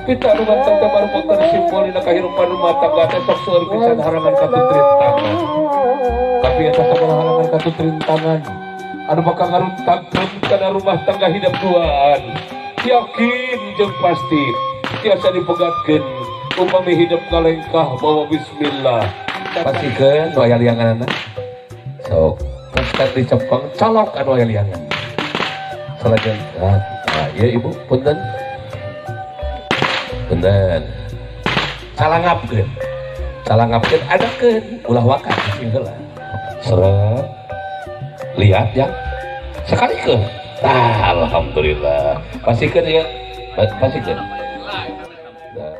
Kita rumah tangga merupakan simbol dina kahirupan rumah tangga teh sok seueur pisan harangan katutrintangan. Tapi eta sagala harangan katutrintangan anu bakal ngaruntagkeun kana rumah tangga hidup duaan, yakin jeung pasti tiasa dipegatkeun upami hidup ngalengkah bawa bismillah. Pasikeun nu aya lianganna, sok kan dicepeng, colok anu aya liangan. Selanjutnya, nah, ya ibu, punten, punten, calangapkeun, calangapkeun, adakeun, ulah waka cicing heula. Seret, lihat ya, sekali ke. Ah, alhamdulillah. Pasikeun ya, pasikeun. Nah.